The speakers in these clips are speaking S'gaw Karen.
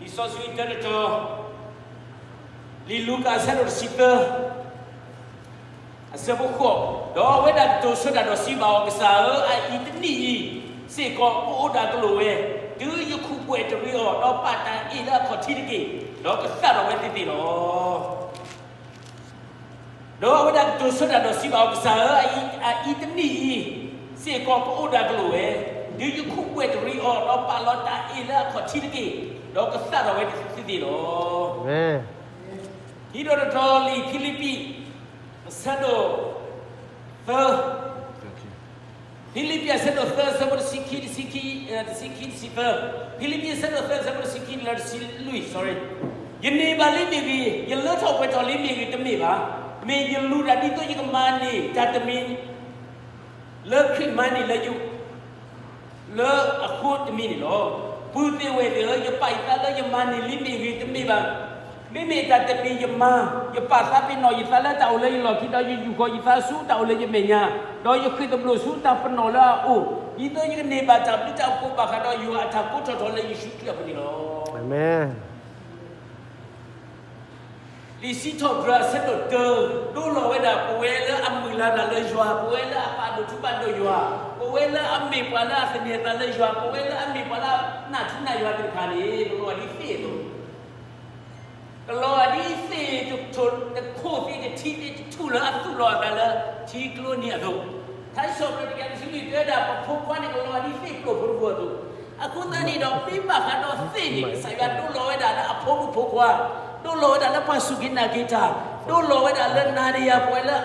လံာ်စီဆှံတၢတတီၤ, လံာ်လူၤကၣ်အဆၢဒိၣ်တဆံသၢ, အဆၢဖိဃိး, ဒီးအဝဲဒၣ်ကတိၤဆၢတၢ်ဒီးစံးဘၣ်အီၤ, ကစၢ်ဧၢ, အအံၤတနံၣ်အံၤစ့ၢ်ကီး ကအိၣ်ဒၣ်ကလိာ်ဝဲ, တုၤယခူၣ်ပှဲၤတရံးအီၤ, ဒီးပာ်တၢ်အ့ၣ်လၢအခီၣ်ထံးတက့ၢ်, ဒီးကသးထီၣ်ဝဲသ့ၣ်သ့ၣ်လီၤ. ဒီးအဝဲဒၣ်ကတိၤဆၢတၢ်ဒီးစံးဘၣ်အီၤ, ကစၢ်ဧၢ, အအံၤတနံၣ်အံၤစ့ၢ်ကီး ကအိၣ်ဒၣ်ကလိာ်ဝဲ, တုၤယခူၣ်ပှဲၤတရံးအီၤ, ဒီးပာ်လီၤတၢ်အ့ၣ်လၢအခီၣ်ထံးတက့ၢ်, ဒီးကသးထီၣ်ဝဲသ့ၣ်သ့ၣ်လီၤ. ခံတီၤတတီၤလံာ်ဖံလံးပံး အဆၢဒိၣ်သၢ, ဖံလံးပံးအဆၢဒိၣ်သၢ အဆၢဖိတဆံခံ, တဆံခံ, တဆံခံ, တဆံသၢ, ဖံလံးပံးအဆၢဒိၣ်သၢ အဆၢဖိတဆံခံလၢတဆံလွံၢ်, sorry, ယန့ၢ်ဘၣ်လံမ့ၢ်ဂ့ၤ, ယလၢထီၣ်ပှဲၤထီၣ်လံမ့ၢ်ဂ့ၤတမ့ၢ်ဘၣ်, မ့ၢ်ယလူၤတၢ်ဒ်သိးယကမၤန့ၢ်တၢ်တမံၤ လၢခရံာ်မၤန့ၢ်လၢယ လၢအဃိတမံၤန့ၣ်လီၤ. ပုၢ်သ့ၣ်ဝဲၢ်သ့ၣ်ဧၢ, ယပာ်ယသးလၢယမၤန့ၢ်လံမ့ၢ်ဂ့ၤတမ့ၢ်ဘၣ်, မ့မ့ၢ်တၢ်တမံၤယမၤ, ယပာ်သးပ့ၤနီၣ်ယသးလၢတၢ်အိၣ်လၢယလီၢ်ခံ, ဒီးယယူာ်ဃီၤယသးဆူတၢ်အိၣ်လၢယမဲာ်ညါ, ဒီးယဃ့ၢ်သဘျိၣ်ဆူတၢ်ပနီၣ်လၢအအိၣ်, ဒ်သိးယကန့ၢ်ဘၣ်တၢ်ဘျုးတၢ်ဖှိၣ်ဘၣ်ဃးဒီးယွၤအတၢ်ကိးထီၣ်ထီလၢယ့ၣ်ၡူးခရံာ်အပူၤန့ၣ်လီၤ. လံာ်စံးထီၣ်ပတြၢၤအဆၢဒိၣ်တၢ, ဒိလီၤဝဲဒၣ်ပဝဲလၢအမုၢ်လၢ်တၢ်လၢယွၤ, ပဝဲလၢအပာ်ဒိၣ်ထူပာ်ဒိၣ်ယွၤ, ပဝဲလၢအမ့ၢ်ပှၤလၢအသန့ၤအသးလၢယွၤ, ပဝဲလၢအမ့ၢ်ပှၤလၢအနာ်ထူနာ်ယွၤသ့ၣ်တဖၣ်န့ၣ်, ကလီၤဂာ်ဒ်သ့ၣ်အသိး, ကလီၤဂာ်ဒ်သ့ၣ်တခိၣ်သ့ၣ်တထံသ့ၣ်တထူၣ်လၢအသူၣ်လီၤအသးလၢထံကျိနံၤအသိး, ထါစံးထီၣ်ပတြၢၤတကယၤတဆံလွံၢ်တဲဝဲဒၣ် ပဖိခွါန့ၣ် ကလီၤဂာ်ဒ်သ့ၣ်ကျိၣ်ဖိတဂီၤအသိး, အဃိသတးန့ၣ်ဒီး မ့ၢ်ဘၣ်ဃးဒီးသ့ၣ်န့ၣ် ကစၢ်ယွၤဒိလီၤဝဲဒၣ်လၢအဖိမုၣ်ဖိခွါ, ဒိလီၤဝဲဒၣ်လၢပှၤစူၢ်က့ၤနာ်က့ၤတၢ်, ဒိလီၤဝဲဒၣ်လၢနၤဒီးယၤပဝဲလၢ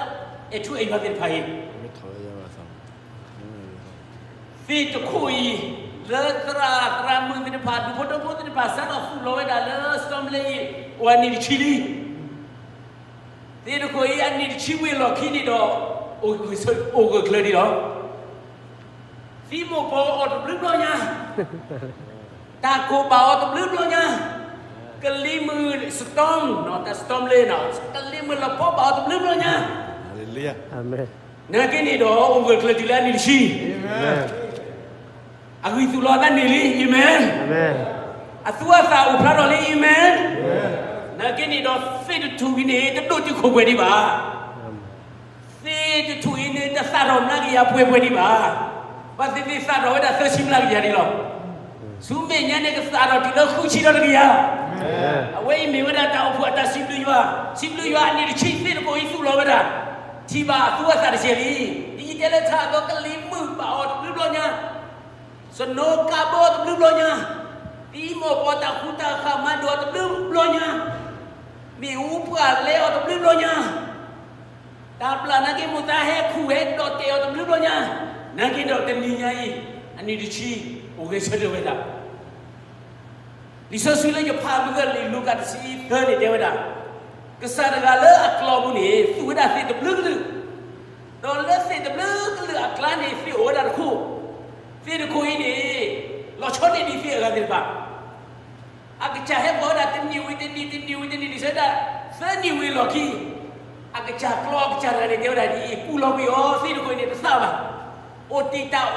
အဲၣ်ထူအဲၣ်ယွၤသ့ၣ်တဖၣ်အံၤ သ့ၣ်တခိၣ်အံၤ လၢသရၣ်သရၣ်မုၣ်သ့ၣ်တဖၣ် ဒူၣ်ဖိထၢဖိသ့ၣ်တဖၣ် စးထီၣ်သူၣ်လီၤဝဲဒၣ်လၢ Storm လၢအံၤ အိၣ်အနံၣ်တဆံလံ. သ့ၣ်တခိၣ်အံၤအနံၣ်တဆံဝံၤအလီၢ်ခံန့ၣ်ဒီး အိၣ်ဂၢၢ်ကျၢၤဒံးလီၤ. သံမိၢ်ပှၢ်အီၤတဘျုးဘျီညါ, တၢ်ကိၢ်ဘၣ်အီၤတဘျုးဘျီညါ, ကလံၤမုၢ် storm တၢ် storm လၢ ကလံၤမုၢ်လီၤဖီဘၣ်အီၤတဘျုးဘျီညါ, နာ်က့န့ၣ်ဒီး အိၣ်ဂၢၢ်ကျၢၤတုၤလၢအနံၣ်တဆံ, အဂံၢ်သူၣ်လီၤအသးန့ၢ်လံ, အၤမ့ၣ်, အသူအသၣ်အိၣ်ဖျါထီၣ်လံ, အၤမ့ၣ်, နာ်က့န့ၣ်ဒီး သ့ၣ်တထူၣ်အံၤန့ၣ် တဒိၣ်တုာ်ခိၣ်ပှဲၤဒံးဘၣ်. သ့ၣ်တထူၣ်အံၤန့ၣ် တသၣ်ထီၣ်မျးကယၤပှဲၤပှဲၤဒံးဘၣ်. ဘၣ်သ့ၣ်သ့ၣ်သၣ်ထီၣ်ဝဲဒၣ်သၢဆံမျးကယၤဒံးလီၤ. ဆူမဲာ်ညါန့ၣ် ကသၣ်ထီၣ်တုၤလၢဃုဆံဒီးတကယၤ. အဝဲအံၤမ့ၢ်ဝဲဒၣ်တၢ်အိၣ်ဖှိၣ်အတၢ်စံးဘျုးယွၤ, စံးဘျုးယွၤအနံၣ်တဆံ သ့ၣ်တခိၣ်အံၤသူၣ်လီၤဝဲဒၣ်, ထံၣ်ဘၣ်အသူအသၣ်တစဲးလံ. ဒ်ယတဲလၢထါအသိး ကလံၤမုၢ်ဘၣ်အီၤတဘျုးဘျီညါ, စနိကါဘၢတဘျုးဘျီညါ, သံမိၢ်ပှၢ်တၢ်ဃူတၢ်ဃာ်မၤဒိၣ်အီၤတဘျုးဘျီညါ, မ့ၣ်အူပှၢ်လဲအီၤတဘျုးဘျီညါ, တၢ်ဘျၣ်နာ်က့မိၢ်သးဟဲခူၣ်ဟဲဒီးတဲာ်အီၤတဘျုးဘျီညါ, နာ်က့ဒီးတနံၤညါအံၤ အနံၣ်တဆံ အိၣ်ဂဲၤဆၢထၢၣ်ဝဲဒၣ်. လံာ်စီဆှံလၢယဖးအမုၢ်ဂၢၢ်လံာ်လူၤကၣ်တဆံသၢန့ၣ်တဲဝဲဒၣ်, ကစၢ်တဂၤလၢအကျီပူၤန့ၣ် သူၣ်ဝဲဒၣ်သ့ၣ်တဘျုးကလုာ်, ဒီးလၢသ့ၣ်တဘျုးကလုာ်အကျါန့ၣ် သ့ၣ်အိၣ်ဝဲဒၣ်တခိၣ်, သ့ၣ်တခိၣ်အံၤန့ၣ် လီၤဆီန့ၢ်ဒံးသ့ၣ်အဂၤသ့ၣ်တဖၣ် အကစၢ်ဟဲပှၤဝဲဒၣ်တနံၣ်ဝံၤတနံၣ် တနံၣ်ဝံၤတနံၣ် ဒ်ဆၢဒၣ် သၢနံၣ်ဝံၤအလီၢ်ခံ, အကစၢ်ကျီအကစၢ်တဂၤန့ၣ် တဲဝဲဒၣ်ဒ်အံၤ, ကူၣ်လီၤကွံာ်အီၤ, သ့ၣ်တခိၣ်အံၤန့ၣ် တသၣ်ဘၣ်. အိၣ်တံာ်တာ်အိၣ်ကနီၤ, အိၣ်ဒီသဒၢ, တြီတံာ်ဃာ်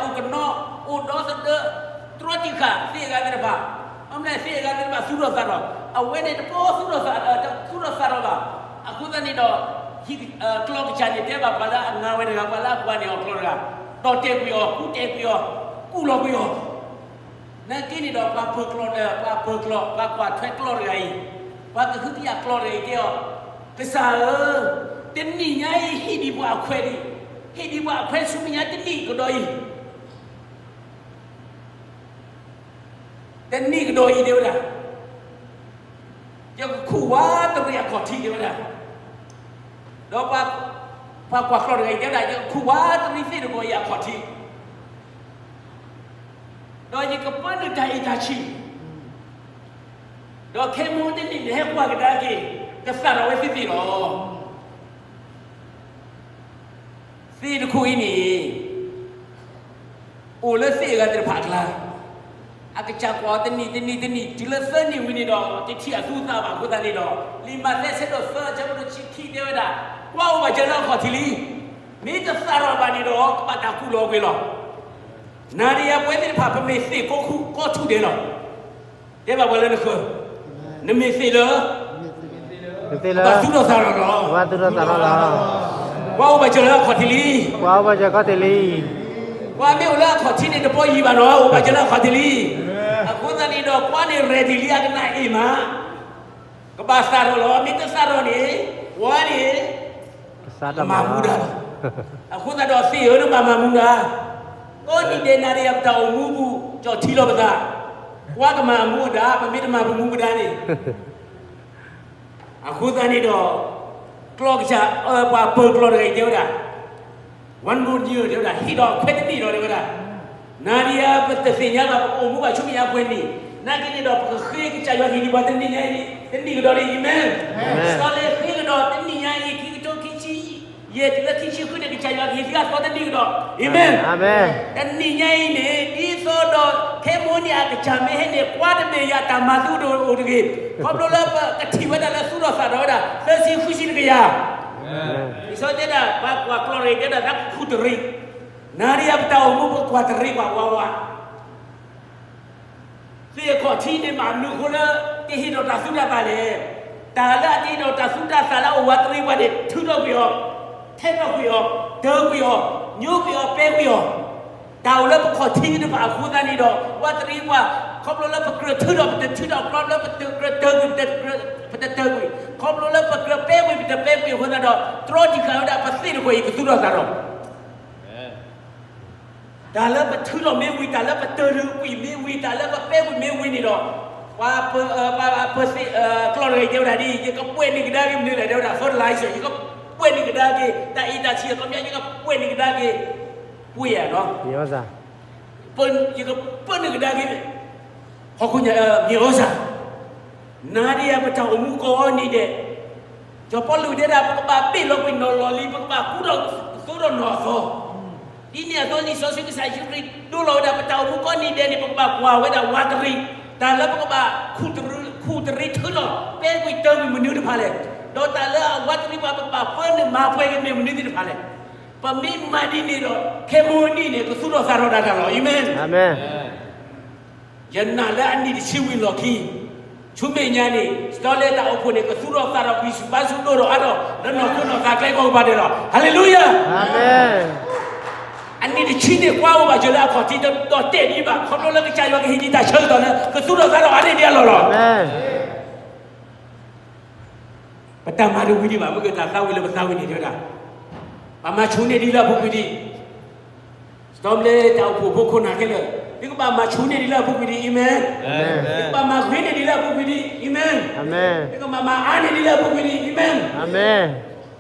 သ့ၣ်အဂၤသ့ၣ်တဖၣ်, မ့ၢ်သ့ၣ်အဂၤသ့ၣ်တဖၣ်သူၣ်ထီၣ်သးထီၣ်, အဝဲန့ၣ်တပီသူၣ်ထီၣ်သး, သူၣ်ထီၣ်သးထီၣ်ဘၣ်. အဃိသတးန့ၣ်ဒီး ဟံၣ်, ကျီကစၢ်န့ၣ် တဲဘၣ်ပှၤလၢအငါဝဲတဂၤ, ပှၤလၢအကွၢ်န့ၢ်အီၤကျီတဂၤ, ဒီးတဲာ်ကွံာ်အီၤ, ကူၣ်တဲာ်ကွံာ်အီၤ, ကူၣ်လီၤကွံာ်အီၤ နာ်က့န့ၣ်ဒီး ပှၤပၢၤကျီ, ပှၤပၢၤကျီ, ပှၤကွၢ်ထွဲကျီတဂၤအံၤ, ပှၤကဟုကယာ်ကျီတဂၤအံၤတဲအီၤ, ကစၢ်ဧၢ, တနံၣ်ညါအံၤ ဟ့ၣ်ဒံးပှၤအခွဲးဒံး, ဟ့ၣ်ဒံးပှၤအခွဲးဆူမဲာ်ညါတနံၣ်ကဒီးအံၤ, တနံၣ်ကဒီးအံၤတဲဝဲဒၣ် ယကခူၣ်ဝးတရံးအခီၣ်ထံးတဲဝဲဒၣ်, ဒီးပှၤကွၢ်ကျီတဂၤအံၤတဲဝဲဒၣ် ယကခူၣ်ဝးတရံးသ့ၣ်တဘီအံၤအခီၣ်ထံး, ဒီးယကပၢနုာ်တၢ်အ့ၣ်တၢ်ဆံၣ်, ဒီးခဲမုၢ်တနံၤန့ၣ် ဟဲကွၢ်ကဒါက့ၤ ကသၣ်ထီၣ်ဝဲသ့ၣ်သ့ၣ်လီၤ. သ့ၣ်တခိၣ်အံၤန့ၣ် အိၣ်လၢသ့ၣ်အဂၤသ့ၣ်တဖၣ်အကျါ, အကစၢ်ကွၢ်အီၤတနံၣ်တနံၣ်တနံၣ် တုၤလၢသၢနံၣ်ဝံၤန့ၣ်ဒီး တထံၣ်အသူအသၣ်ဘၣ်အဃိသတးန့ၣ်ဒီး လံာ်မးသဲအဆၢဒိၣ်သၢအဆၢဖိတဆံခံတဲဝဲဒၣ်, ကွၢ်အိၣ်ဘၣ်စၢၤလၢအခီၣ်ထံးလံ, မ့ၢ်တသၣ်ထီၣ်ဘၣ်န့ၣ်ဒီး ကဘၣ်တၢ်ကူၣ်လီၤကွံာ်လီၤ. နၤဒီးယၤပဝဲသ့ၣ်တဖၣ် ပမ့ၢ်သ့ၣ်ကိးထူၣ်ဒဲးလီၤ. တဲဘၣ်ပှၤလၢနဃၢၤ နမ့ၢ်သ့ၣ်လၢ နသ့ၣ်လၢ ဘၣ်သူၣ်ထီၣ်သးထီၣ်လီၤ. ဘၣ်သူၣ်ထီၣ်သးထီၣ်လီၤ. ကွၢ်အိၣ်ဘၣ်စၢၤလၢအခီၣ်ထံးလံ. ကွၢ်အိၣ်ဘၣ်စၢၤခီၣ်ထံးလံ. ကွၢ်မ့ၢ်အိၣ်လၢအခီၣ်ထံးန့ၣ် တပီယံၤဘၣ်နီၤ, အိၣ်ဘၣ်စၢၤလၢအခီၣ်ထံးလံ. အဃိသတးန့ၣ်ဒီး ကွၢ်န့ၣ် ready လံ အကနၣ်အ့ၣ်မး ကဘၣ်သးထီၣ်လီၤ. မ့ၢ်တသးထီၣ်န့ၣ် ကွၢ်န့ၣ် ကမၤမူဒါလီၤ. အဃိသတးဒီးသ့ၣ်ဧၢ နဘၣ်မၤမူဒါ. ကိးနံၤဒဲးနၤဒီးယၤပတၢ်အိၣ်မူပူၤ ကၠီၣ်ထံလီၤပသး, ကွၢ်ကမၤအမူအဒါ, ပမ့ၢ်တမၤပမူပဒါန့ၣ် အဃိသတးန့ၣ်ဒီး ကျီၢ်ကစၢ် ပှၤပၢၤကျီၢ်တဂၤအံၤတဲဝဲဒၣ်, one more year တဲဝဲဒၣ်, ဟ့ၣ်ဒီးခွဲးတနံၣ်ဒီးတဲဝဲဒၣ်, နၤဒီးယၤပတသ့ၣ်ညါဘၣ် ပကအိၣ်မူဘၣ်ဆူမဲာ်ညါပှဲၤနံၣ်, နာ်က့န့ၣ်ဒီး ပကဃ့ကစၢ်ယွၤကဟ့ၣ်ဒံးပှၤတနံၣ်ညါအံၤ တနံၣ်ကဒီးန့ၣ် အၤမ့ၣ်. စီၤလ့ဃ့ကဒီးတနံၣ်ညါအံၤ ခံကထိခံဆံယဲၢ်တုၤလၢခံဆံဃုန့ၣ် ကစၢ်ယွၤကဟ့ၣ်သုအသီတနံၣ်ကဒီး, အၤမ့ၣ်. တနံၣ်ညါအံၤန့ၣ် ဒ်သိးဒီး ခဲမိၢ်န့ၣ်အကစၢ်မ့ၢ်ဟဲန့ၣ် ကွၢ်တမ့ၢ်ယၤတၢ်မၤသူတအိၣ်တဂ့ၤ, ခီဖျိလၢပကထံၣ်ဝဲဒၣ်လၢသူၣ်ထီၣ်သးထီၣ်ဝဲဒၣ် သၢဆံဃုဆံတကယၤ. လံာ်စီဆှံတဲဒၣ် ပှၤကွၢ်ကျီၢ်တဂၤအံၤတဲဒၣ် သးကခူၣ်တရံး, နၤဒီးယၤပတၢ်အိၣ်မူပကကွၢ်တရံးကွၢ်ဝးဝး သ့ၣ်အခီၣ်ထံးန့ၣ် ဘၣ်မနုၤအဃိလၢ တဟ့ၣ်ဒီးတၢ်သူၣ်တၢ်သးလဲၣ်. တၢ်လၢအတဟ့ၣ်ဒီးတၢ်သူၣ်တၢ်သးလၢအအိၣ်ဝးတရံးပှၤန့ၣ် ထုးထီၣ်ကွံာ်အီၤ, ထဲးထီၣ်ကွံာ်အီၤ, တၢၤကွံာ်အီၤ, ညိကွံာ်အီၤ, ပဲကွံာ်အီၤ, တၢ်အိၣ်လၢပခီၣ်ထံးသ့ၣ်တဖၣ်အဃိသတးန့ၣ်ဒီး ဝးတရံးပှၤ ခီဖျိလၢပကြၢးထုးထီၣ်ပတထုးထီၣ် ခီဖျိလၢပကြၢးတၢၤကွံာ် ပတတၢၤကွံာ်, ခီဖျိလၢပကြၢးပဲကွံာ် ပတပဲကွံာ်အဃိသတးဒီး တြီတံၢ်ဃာ်ဝဲဒၣ်ပသ့ၣ်တဖၣ်အံၤ ပသူၣ်ထီၣ်သးထီၣ် တၢ်လၢပထုးထီၣ်မ့ၢ်ဝံၤ တၢ်လၢပတၢၤကွံာ်မ့ၢ်ဝံၤ တၢ်လၢပပဲကွံာ်မ့ၢ်ဝံၤန့ၣ်ဒီး ပှၤပၢၤသ့ၣ် ကျီၢ်တဂၤအံၤတဲဝဲဒၣ်ဒ်အံၤ, ယကပှဲၤန့ၢ်ကဒါက့ၤမနုၤလဲၣ် တဲဝဲဒၣ် fertilizer ယကပှဲၤန့ၢ်ကဒါက့ၤ တၢ်အ့ၣ်တၢ်ဆံးအခီပညီ ယကပှဲၤန့ၢ်ကဒါက့ၤ ပှ့ၤဧါနီၤ ယကပှဲၤန့ၢ်ကဒါက့ၤ ဟီၣ်ခိၣ်ညါ မြေဩဇာ နၤဒီးယၤပတၢ်အိၣ်မူကိးနံၤဒဲး, စီၤပီလူးတဲဒၣ် ပကဘၣ်ဘ့ၣ်လီၤကွံာ်နီၢ်လီၢ်လံၤ ပကဘၣ်ကူထီၣ်သိဒီးနီၢ်အသီ, ဒ်န့ၣ်အသိးလံာ်စီဆှံ ကစၢ်ယ့ၣ်ၡူးခရံာ်ဒိလီၤဝဲဒၣ် ပတၢ်အိၣ်မူကိးနံၤဒဲးန့ၣ် ပကဘၣ်ကွၢ်ဝဲဒၣ်ဝးတရံး, တၢ်လၢပကဘၣ်ခူၣ်တရံး ခူၣ်တရံးထုးထီၣ် ပဲကွံာ်တၢၤကွံာ်မနုၤတဖၣ်လဲၣ်, ဒီးတၢ်လၢအဝးတရံးပှၤ ပကဘၣ်ပၢနုာ်မၤပှဲၤက့ၤမ့ၢ်မနုၤသ့ၣ်တဖၣ်လဲၣ်, ပမ့ၢ်မၤဒ်န့ၣ်ဒီး ခဲမိၢ်နံၤန့ၣ် ကသူၣ်ထီၣ်သးထီၣ်ဒၣ်တၢ်လီၤ အၤမ့ၣ်. ယနာ်လၢအနံၣ်တဆံဝံၤလီၢ်ခံ, ဆူမဲာ်ညါန့ၣ် စီၤလ့တၢ်အိၣ်ဖှိၣ်န့ၣ် ကသူၣ်ထီၣ်သးထီၣ်ကွံာ် စံးဘါစူၤဒိၣ်ထီၣ်အါထီၣ် လၢနီၢ်ခိနီၢ်သးကျဲကိးကပၤဒဲးလီၤ. ဟါလ့လူယၤ. အနံၣ်တဆံန့ၣ် ကွၢ်အိၣ်ဘၣ်စၢၤလၢအခီၣ်ထံးတဒီးတဲာ်ဒံးဘၣ် ခီဖျိလၢကစၢ်ယွၤကဟ့ၣ်ဒံးတၢ်ဆၢကတီၢ်လၢ ကသူၣ်ထီၣ်သးထီၣ်အါန့ၢ်ဒံးအလီၢ်လီၤ. ပတၢ်မၤတဝံၤဒံးဘၣ် မ့ၢ်ကတၢ်သးဝံၤလၢပသးဝံၤန့ၣ်တဲဝဲဒၣ်, ဘၣ်မၤဆူၣ်န့ၢ်ဒံးလၢအပူၤကွံာ်ဒံး, စီၤလ့တၢ်အိၣ်ဖှိၣ်ဖိခိၣ်နၢ်ခဲလၢာ်, သုကဘၣ်မၤဆူၣ်န့ၢ်ဒံးလၢအပူၤကွံာ်ဒံး အၤမ့ၣ်, သုကဘၣ်မၤဂ့ၤန့ၢ်ဒံးလၢအပူၤကွံာ်ဒံး အၤမ့ၣ်, သုကဘၣ်မၤအါန့ၢ်ဒံးလၢအပူၤကွံာ်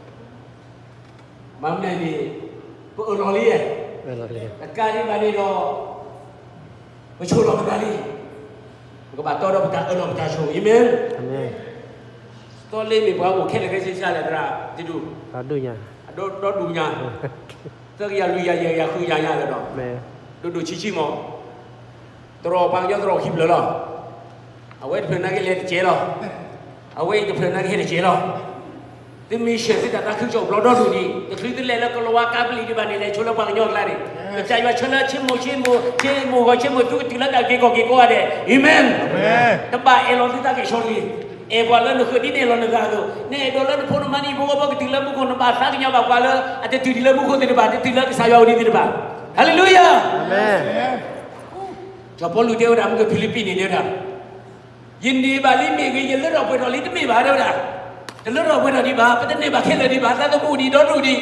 ဒံး အၤမ့ၣ်. မ့ၢ်န့ၣ် ပအၢၣ်လီၤလံ, တကးဒံးဘၣ်န့ၣ်ဒီး ပဆိၣ်လီၤပသးလံ, ပကဘၣ်တီဒီးပတၢ်အၢၣ်လီၤပတၢ်ဆိၣ် အၤမ့ၣ်. စီၤလ့မ့ၢ်ပှၤအိၣ်ခဲလၢာ်ခဲဆ့ဆံးလဲၣ် သရၣ်တဒူၣ်, ဒီဒူၣ်ညါ, သၢကယၤလွံၢ်ယၤယဲၢ်ကယၤဃုကယၤညါလၢာ်ဒီး, ဒိၣ်ဒိၣ်ဆံးဆံးမး, တြီၢ်ပှၤကညီတြီၢ်ခံဖျၢၣ်လီၤ. အဝဲတဖျၢၣ်နာ်က့လဲၤတကဲလီၤ, အဝဲအံၤတဖျၢၣ်နာ်က့ဟဲတကဲလီၤ. သုမ့ၢ်ဆှၢသုတၢ်သးခုကစီၣ်ဘျီဒီဒူၣ်န့ၣ် တချုးသုလဲၤလၢကလၤဝါကါပလံၤဒံးဘၣ်န့ၣ် လဲၤဆိလၢပှၤကညီအကျါန့ၣ်, ကစၢ်ယွၤဆှၢလၢဆ့မိၣ်ဆ့မိၣ်, ဆ့မိၣ်ဂီၤဆ့မိၣ် သုကတုၤလၢတၢ်က့ၤကီၢ်က့ၤကိးဂၤဒဲး, အၤမ့ၣ်. တဘၣ်အဲၣ်လီၤသုသးကဲၣ်ဆိတဂ့ၤ, အဲၣ်ပှၤလၢနဃၢၤဒ်န့ၣ်အဲၣ်လီၤနသးအသိး, နအဲၣ်ဒိးလၢနဖိနမါနဟံၣ်ဖိဃီဖိကတုၤလၢမူခိၣ် နဘၣ်သးကညီၤဘၣ်ပှၤလၢအတတုၤဒံးလၢမူခိၣ်သ့ၣ်တဖၣ်, တတုၤလၢကစၢ်ယွၤအိၣ်ဒံးသ့ၣ်တဖၣ်, ဟါလ့လူယၤ. စီၤပီလူးတဲဝဲဒၣ် မုၢ်ကဖံလံးပံးန့ၣ်တဲဝဲဒၣ်, ယန့ၢ်ဘၣ်လံမ့ၢ်ဂ့ၤ, ယလၢထီၣ်ပှဲၤထီၣ်လံတမ့ၢ်ဘၣ် တဲဝဲဒၣ်, တလၢထီၣ်ပှဲၤထီၣ်ဒံးဘၣ်, ပတန့ၢ်ဘၣ်ခဲလၢာ်ဒံးဘၣ်, သးသမူအိၣ်ဒံးဒီဒူၣ်ဒံး